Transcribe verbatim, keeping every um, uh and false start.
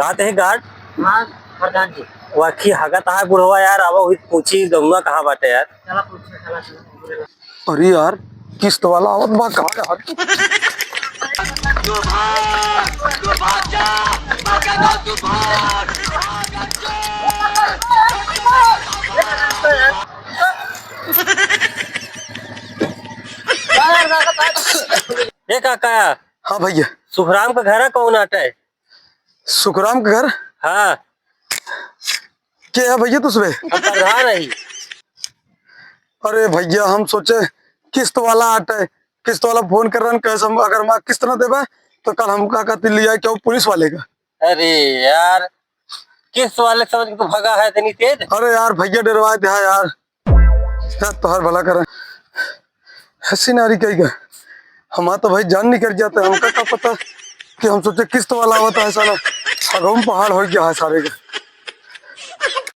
कहाँ ते है गार्ड? हाँ, प्रधान जी। वाकई हगत है बुढ़वा यार, अब हुई पूछी गौवा कहाँ बाटे यार। चला पूछ, चला, चला। अरे यार, किस्त वाला आवत बा का यार? ए काका। हाँ भैया। सुखराम का घर कौन आटे? सुखराम का घर? हाँ। के है भैया तुसबे? हम प्रधान है। अरे भैया, हम सोचे किस्त वाला आटे, किस्त वाला फोन कर रहन, कैसे हम, अगर हमार किस्त ना देबे तो कल हम का कहती लिया क्यों पुलिस वाले का। अरे यार, किस्त वाले समझ के तू भगा है इतनी तेज। अरे यार भैया, डरवा दिया यार, यार तोहर भला करे। हंसी नारी कही का, हमार तो भाई जान निकल जाता है, हमका का पता कि हम सोचे किस्त वाला आवत है साला, अगम पहाड़ हो गया है सारे का।